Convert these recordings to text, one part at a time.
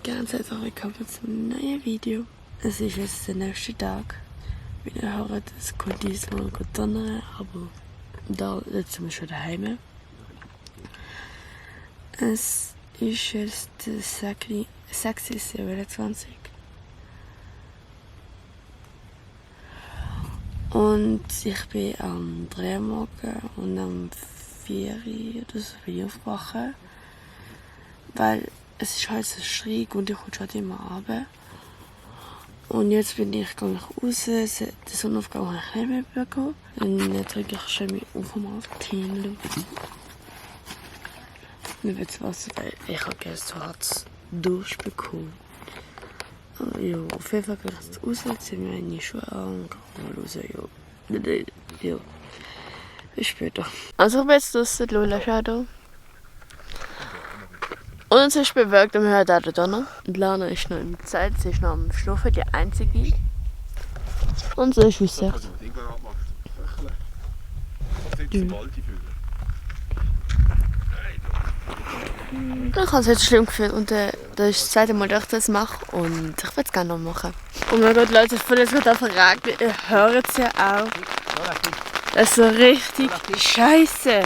ganz herzlich willkommen zum neuen Video. Es ist jetzt der nächste Tag. Wie ihr hört, es kommt diesmal gut donnern, aber da sind wir schon daheim. Es ist jetzt der 6.27 und ich bin am 3 Uhr morgen und am 4 Uhr oder so bin ich aufgewacht, weil es ist halt so schräg und ich komme schon immer runter. Und jetzt bin ich gehe raus, den Sonnenaufgang habe ich nicht mehr bekommen. Dann trinke ich schon mit Aufmaß Tee. Mir wird Wasser, weil ich habe gestern hartes Durst bekommen. Aber ja, auf jeden Fall gehe ich jetzt raus, ziehe mir meine Schuhe an und gehe mal raus. Ja. Bis später. Also ich bin jetzt draussen, Lola Shadow. Und es ist bewölkt und man hört auch den Donner. Und Lana ist noch im Zelt, sie ist noch am Schlafen, die einzige. Und so ist es gesagt. Ich habe es jetzt schlimm gefühlt und das ist das zweite Mal, dass ich das mache und ich will es gerne noch machen. Oh mein Gott Leute, ich jetzt gerade auf Regen, ihr hört es ja auch. Das ist so richtig scheiße.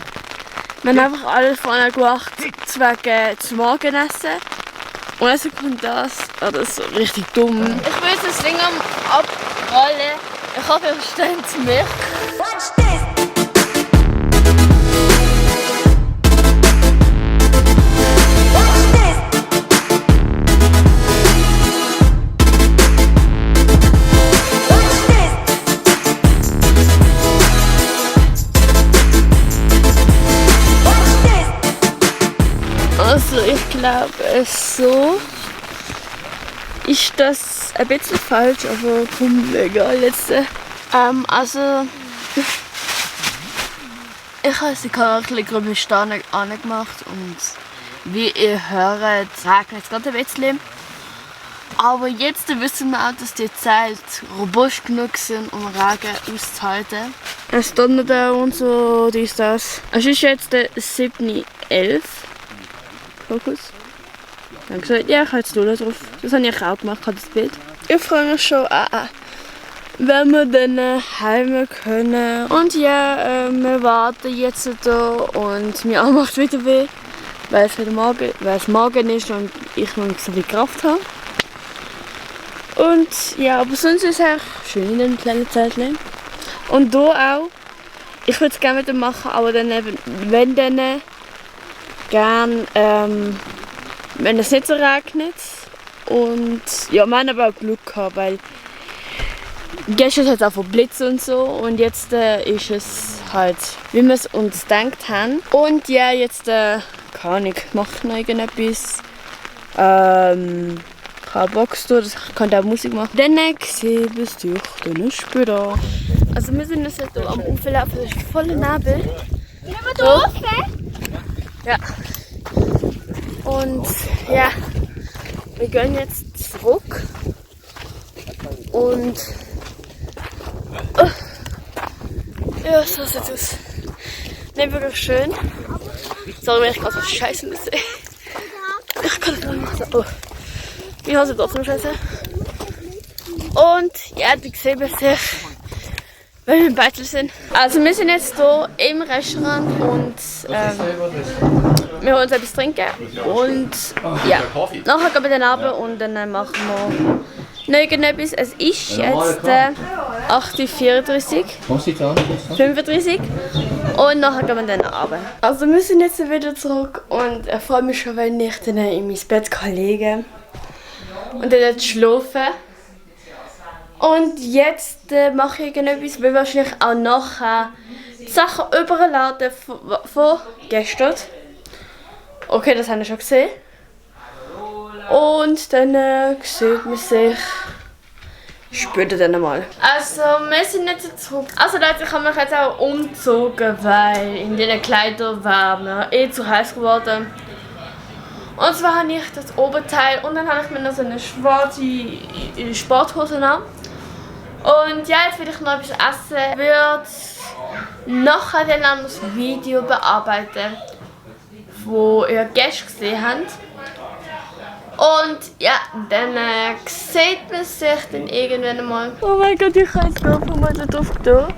Wir haben einfach alles vorne gemacht, zum Morgenessen. Und dann kommt das. Oh, das ist so richtig dumm. Ich will jetzt das Ding abrollen. Ich hoffe, ihr versteht mich. Watch this! Also ich glaube so ist das ein bisschen falsch, aber komm, egal jetzt. Also ich habe die Kanäle grüne Steine angemacht und wie ihr hört, regnet es gerade ein bisschen. Aber jetzt wissen wir auch, dass die Zeit robust genug sind, um Regen auszuhalten. Es donnert und so, dies, das. Es ist jetzt der 7.11. Fokus. Dann gesagt, ja, ich habe jetzt Lola drauf. Das habe ich auch gemacht, das Bild. Ich freue mich schon wenn wir dann heim können. Und ja, wir warten jetzt da und mir Arm macht wieder weh, weil es morgen ist und ich noch nicht so viel Kraft habe. Und ja, aber sonst ist es echt schön in einem kleinen Zeltchen. Und hier auch. Ich würde es gerne wieder machen, aber dann eben, wenn dann gern, wenn es nicht so regnet. Und ja, wir haben aber auch Glück gehabt, weil gestern hat es auch von Blitz und so und jetzt ist es halt, wie wir es uns gedacht haben. Und ja, jetzt kann ich noch irgendetwas. Ich habe Box da, ich kann auch Musik machen. Dann sehe ich dich dann später. Also wir sind jetzt hier am Uferlaufen, es ist voller Nebel. So. Ja. Und ja, wir gehen jetzt zurück. Und ja, so sieht es aus. Nicht wirklich schön. Sorry, wenn ich gerade so scheiße muss. Ich kann das nicht machen. Oh. Die Hose trotzdem scheiße. Und ja, die sehen wir sehr, wenn wir im Beitel sind. Also wir sind jetzt hier im Restaurant und wir holen uns etwas trinken. Und ja, nachher gehen wir dann runter und dann machen wir noch irgendetwas. Es ist jetzt 8.34 Uhr, 35 und nachher gehen wir dann runter. Also wir sind jetzt wieder zurück und ich freue mich schon, wenn ich dann in mein Bett liegen kann und dann dort schlafen. Und jetzt mache ich irgendetwas, will wahrscheinlich auch nachher die Sachen überladen von gestern. Okay, das haben wir schon gesehen. Und dann sieht man sich später dann mal. Also wir sind jetzt zurück. Also Leute, ich habe mich jetzt auch umgezogen, weil in diesen Kleidern war mir zu heiß geworden. Und zwar habe ich das Oberteil und dann habe ich mir noch so eine schwarze Sporthose an. Und ja, jetzt will ich noch etwas essen. Ich werde nachher dann ein anderes Video bearbeiten, wo ihr gestern gesehen habt. Und ja, dann sieht man sich dann irgendwann mal. Oh mein Gott, ich kann jetzt einfach mal da drauf tun.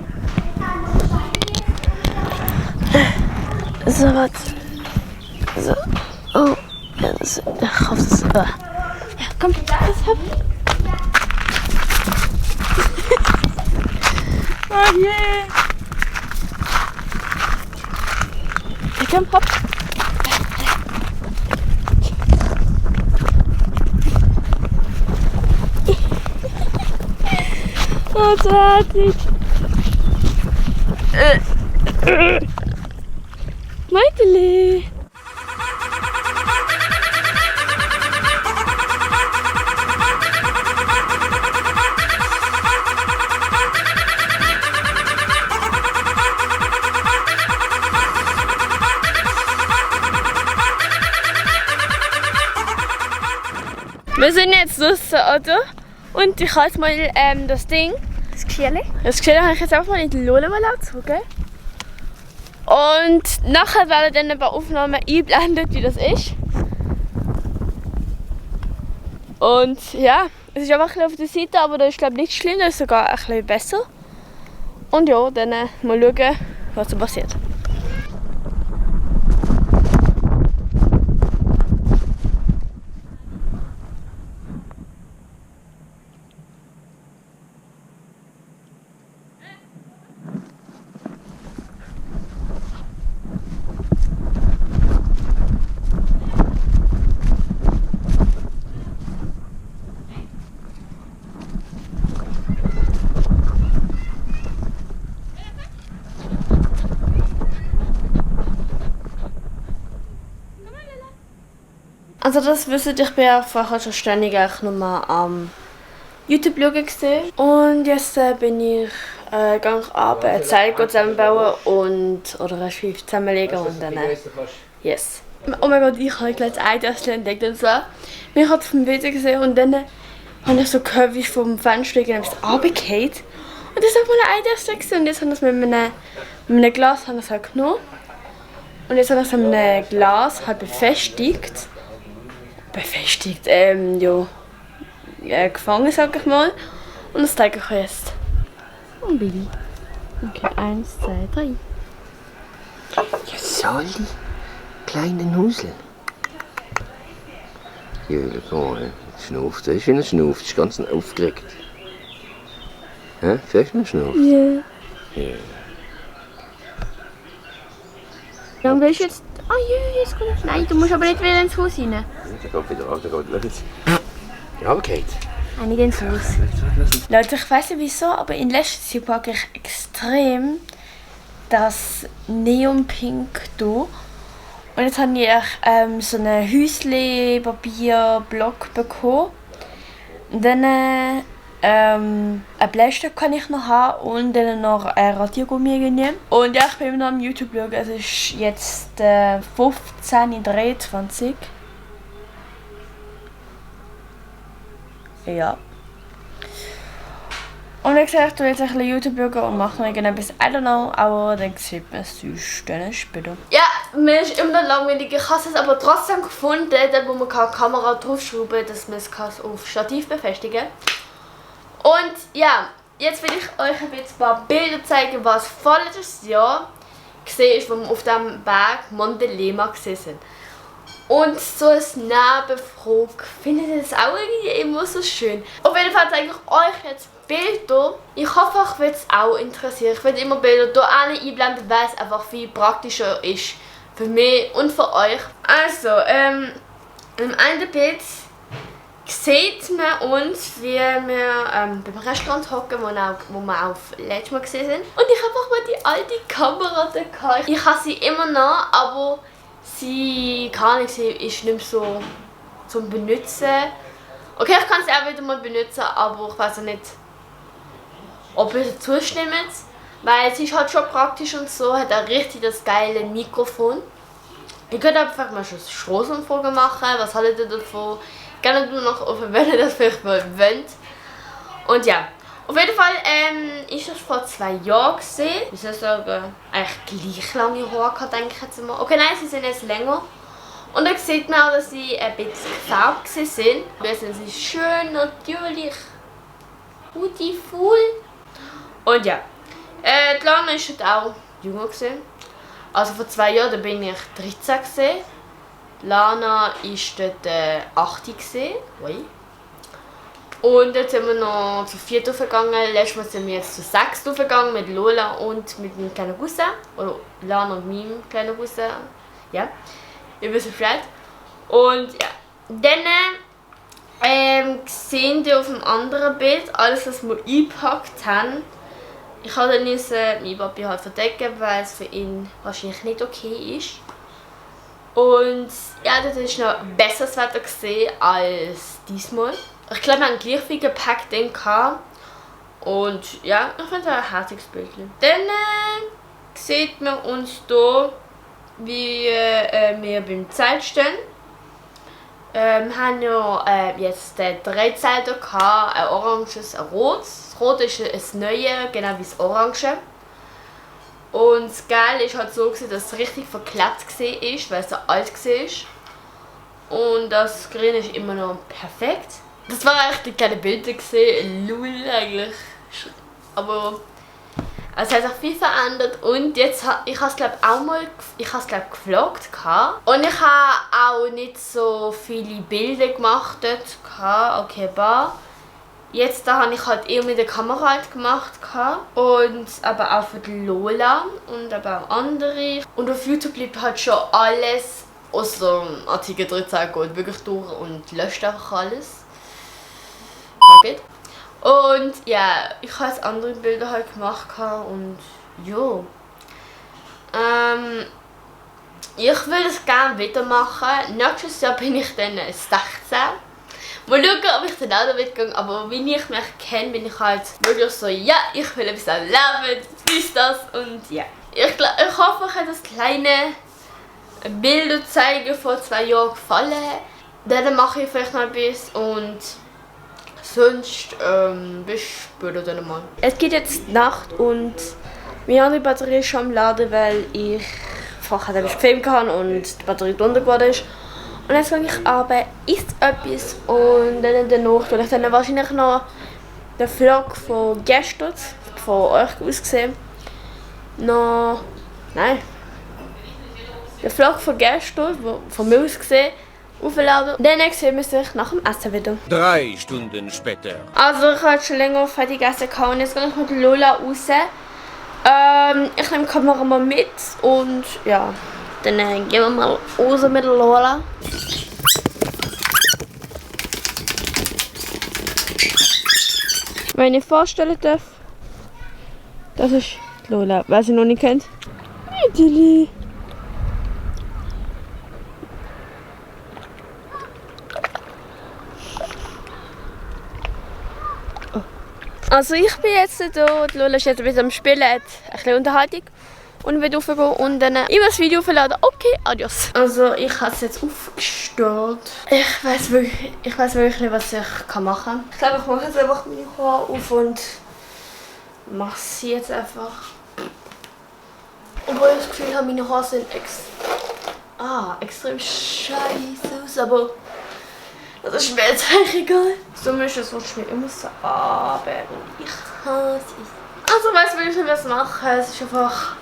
So, warte. So. Oh. Ja, das, ich hoffe, das... Ja, komm. Das hab ich. Oh je. Yeah. Komm, hopp. Oh, so herzlich. Mädeli. Wir sind jetzt draußen, oder? Und ich habe jetzt mal das Ding. Das Geschirrli? Das Geschirrli habe ich jetzt einfach mal in die Lohle mal angezogen. Und nachher werden dann ein paar Aufnahmen eingeblendet, wie das ist. Und ja, es ist einfach ein bisschen auf der Seite, aber das ist glaube ich nicht schlimm, das ist sogar ein bisschen besser. Und ja, dann mal schauen, was so passiert. Also das wisst ihr, ich bin ja vorher schon ständig nochmal am YouTube schauen. Und jetzt bin ich gegangen ein Zelt zusammenbauen oder ein Schiff zusammenlegen und dann yes. Oh mein Gott, ich habe gleich ein Eidässchen entdeckt und zwar, ich habe es vom Video gesehen und dann habe ich so gehört, wie ich vom Fenster gehe und es runtergeht. Und das hat mal ein Eidässchen gesehen und jetzt habe ich es mit einem Glas halt genommen. Und jetzt habe ich es mit einem Glas halt befestigt, gefangen, sag ich mal. Und das zeige ich euch jetzt. Oh, Baby. Okay, 1, 2, 3. Ja, soll kleine Nusel. Ja, komm mal, schnauft. Das ist wie ein Schnuff, das ist ganz aufgeregt. Hä? Vielleicht noch schnauft? Ja. Ja. Dann willst du jetzt... Oh je, jetzt kommt... Nein, du musst aber nicht wieder ins Haus rein. Der geht wieder raus, der geht. Schau jetzt. Ja, aber geht. Nicht ins Haus. Leute, ich weiss nicht wieso, aber in letzter Zeit mag ich extrem das Neonpink hier. Und jetzt habe ich so einen Häusli-Papier-Block bekommen. Und dann ein Bleistift kann ich noch haben und dann noch ein Radiergummi nehmen. Und ja, ich bin immer noch am YouTube schauen. Es ist jetzt 15:23. Ja. Und wie gesagt, ich tue jetzt ein bisschen YouTube schauen und mache noch irgendetwas, I don't know, aber dann sieht man es sonst dann später. Ja, mir ist immer langweilig. Ich habe es aber trotzdem gefunden, wo man die Kamera draufschrauben kann, dass man es auf Stativ befestigen kann. Und ja, jetzt will ich euch ein paar Bilder zeigen, was vorletztes Jahr gesehen ist, wo wir auf dem Berg Monte Lema gesehen sind. Und so als Nebenfrage, findet ihr das auch irgendwie immer so schön? Auf jeden Fall zeige ich euch jetzt Bilder. Ich hoffe, euch wird es auch interessieren. Ich werde immer Bilder hier einblenden, weil es einfach viel praktischer ist. Für mich und für euch. Also, im einen Bild sieht man uns, wie wir beim Restaurant hocken, wo wir auch letztes Mal gesehen sind. Und ich habe auch mal die alte Kamera da gehabt. Ich habe sie immer noch, aber sie ist nicht mehr so zum Benutzen. Okay, ich kann sie auch wieder mal benutzen, aber ich weiß nicht, ob ihr zustimmt. Weil sie ist halt schon praktisch und so, hat auch richtig das geile Mikrofon. Ihr könnt einfach mal schon Straßenumfrage machen, was haltet ihr davon? Gerne nur noch offen, wenn ihr das vielleicht mal wollt. Und ja, auf jeden Fall ist das vor 2 Jahren gesehen. Ich soll sagen, eigentlich gleich lange Haare gehabt, denke ich jetzt mal. Okay, nein, sie sind jetzt länger. Und dann sieht man auch, dass sie ein bisschen gefärbt sind. Sie sind schön, natürlich, beautiful. Und ja, die Lana ist halt auch jünger gewesen. Also vor 2 Jahren da bin ich 13 gewesen. Lana war dort 8 gewesen. Ui. Und jetzt sind wir noch zu 4 aufgegangen. Letztes Mal sind wir jetzt zu 6 aufgegangen mit Lola und mit meinem kleinen Cousin. Oder Lana und meinem kleinen Cousin. Ja, ihr wisst Bescheid. Und ja, dann sehen ihr auf dem anderen Bild alles, was wir eingepackt haben. Ich habe dann meinen Papi halt verdecken, weil es für ihn wahrscheinlich nicht okay ist. Und ja, dort war noch besseres Wetter gesehen als diesmal. Ich glaube, wir haben gleich viel Gepäck dann gehabt. Und ja, ich finde das ein herziges Bild. Dann sieht man uns hier, wie wir beim Zelt stehen. Wir haben ja jetzt 3 Zelte gehabt, ein oranges, ein rotes. Das rote ist ein neues, genau wie das orange. Und das Geile ist halt so, dass es richtig verklebt war, weil es so alt war. Und das Grün ist immer noch perfekt. Das war eigentlich die kleinen Bilder gesehen, lul eigentlich. Aber es hat sich viel verändert und jetzt ich habe es glaube auch mal gevloggt und ich habe auch nicht so viele Bilder gemacht dort. Okay, bar. Jetzt da habe ich halt eher mit der Kamera halt gemacht und aber auch für die Lola und aber auch andere. Und auf YouTube bleibt halt schon alles außer Artikel 13 geht wirklich durch und löscht einfach alles. Okay. Und ja, ich habe jetzt andere Bilder halt gemacht und ja. Ich will es gerne wieder machen. Nächstes Jahr bin ich dann 16. Mal schauen, ob ich dann auch da mitgehe. Aber wie ich mich kenne, bin ich halt wirklich so, ja, ich will etwas erleben, das und ja. Ich hoffe, euch hat das kleine Bilder zeigen vor 2 Jahren gefallen. Dann mache ich vielleicht noch ein bisschen und sonst bis später dann mal. Es geht jetzt Nacht und meine andere Batterie ist schon am Laden, weil ich vorher gefilmt habe und die Batterie drunter geworden ist. Und jetzt gehe ich arbeiten, isst etwas und dann in der Nacht will ich dann wahrscheinlich noch den Vlog von gestern, von euch aus gesehen, noch, nein, den Vlog von gestern, von mir aus gesehen, aufladen. Dann sehen wir sich nach dem Essen wieder. 3 Stunden später. Also ich habe schon länger fertig gegessen und jetzt gehe ich mit Lola raus. Ich nehme die Kamera mal mit und ja, dann gehen wir mal raus mit Lola. Wenn ich vorstellen darf, das ist Lola, wer sie noch nicht kennt. Idili. Also ich bin jetzt hier, die Lola ist jetzt ein bisschen am Spielen, hat ein bisschen Unterhaltung und will raufgehen und dann immer das Video verladen. Okay, adios. Also ich habe es jetzt aufgestellt. Ich weiß wirklich nicht, was ich machen kann. Ich glaube, ich mache jetzt einfach meine Haare auf und mache sie jetzt einfach. Obwohl ich das Gefühl habe, meine Haare sind extrem scheiße aus, aber das ist mir jetzt eigentlich egal. So müssen es mir immer so aber ich hasse es. Also weißt du, wenn ich was mache, es ist einfach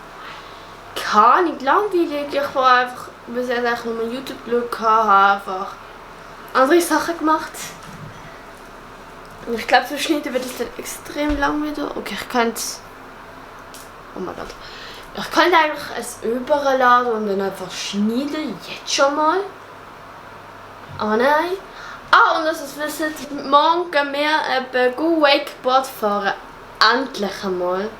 gar nicht langweilig. Ich war einfach, bis jetzt eigentlich nur YouTube geschaut habe, einfach andere Sachen gemacht. Und ich glaube, für Schnitte wird es dann extrem lang wieder. Okay, ich könnte. Oh mein Gott. Ich könnte eigentlich es überladen und dann einfach schneiden, jetzt schon mal. Aber nein. Und das ist wissen, morgen gehen wir Go Wakeboard fahren. Endlich einmal.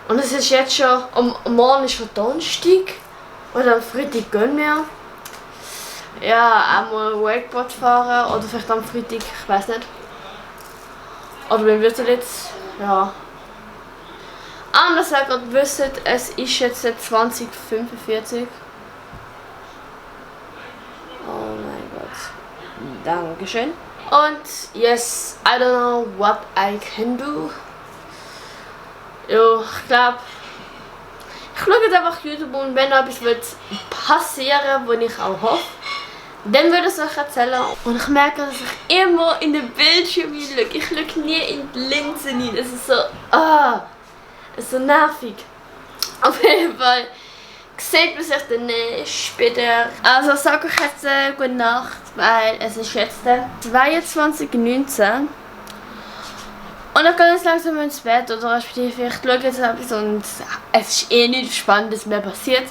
Und es ist jetzt schon, morgen ist schon Donnerstag. Und am Freitag gehen wir. Ja, einmal Wakeboard fahren oder vielleicht am Freitag, ich weiß nicht. Oder wir wissen jetzt, ja. Anders als ihr gerade wisst, es ist jetzt 2045. Oh mein Gott. Dankeschön. Und yes, I don't know what I can do. Jo, ich glaube, ich schaue jetzt einfach YouTube und wenn etwas wird passieren, was ich auch hoffe, dann würde ich es euch erzählen. Und ich merke, dass ich immer in den Bildschirm schaue. Ich schaue nie in die Linse rein. Es ist so, es ist so nervig. Auf jeden Fall sieht man sich dann später. Also sage ich jetzt gute Nacht, weil es ist jetzt 22:19. Und ich gehe jetzt langsam ins Bett oder respektive ich schaue jetzt etwas und es ist nichts Spannendes mehr passiert.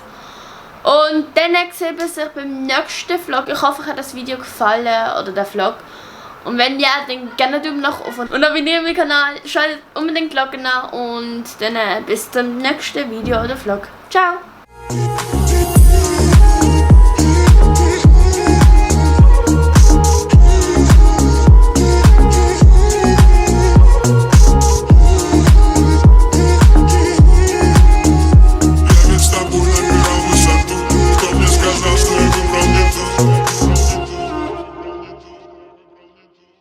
Und dann sehen wir sich beim nächsten Vlog. Ich hoffe, euch hat das Video gefallen oder der Vlog. Und wenn ja, dann gerne einen Daumen nach oben und abonniert meinen Kanal, schaltet unbedingt die Glocke an und dann bis zum nächsten Video oder Vlog. Ciao!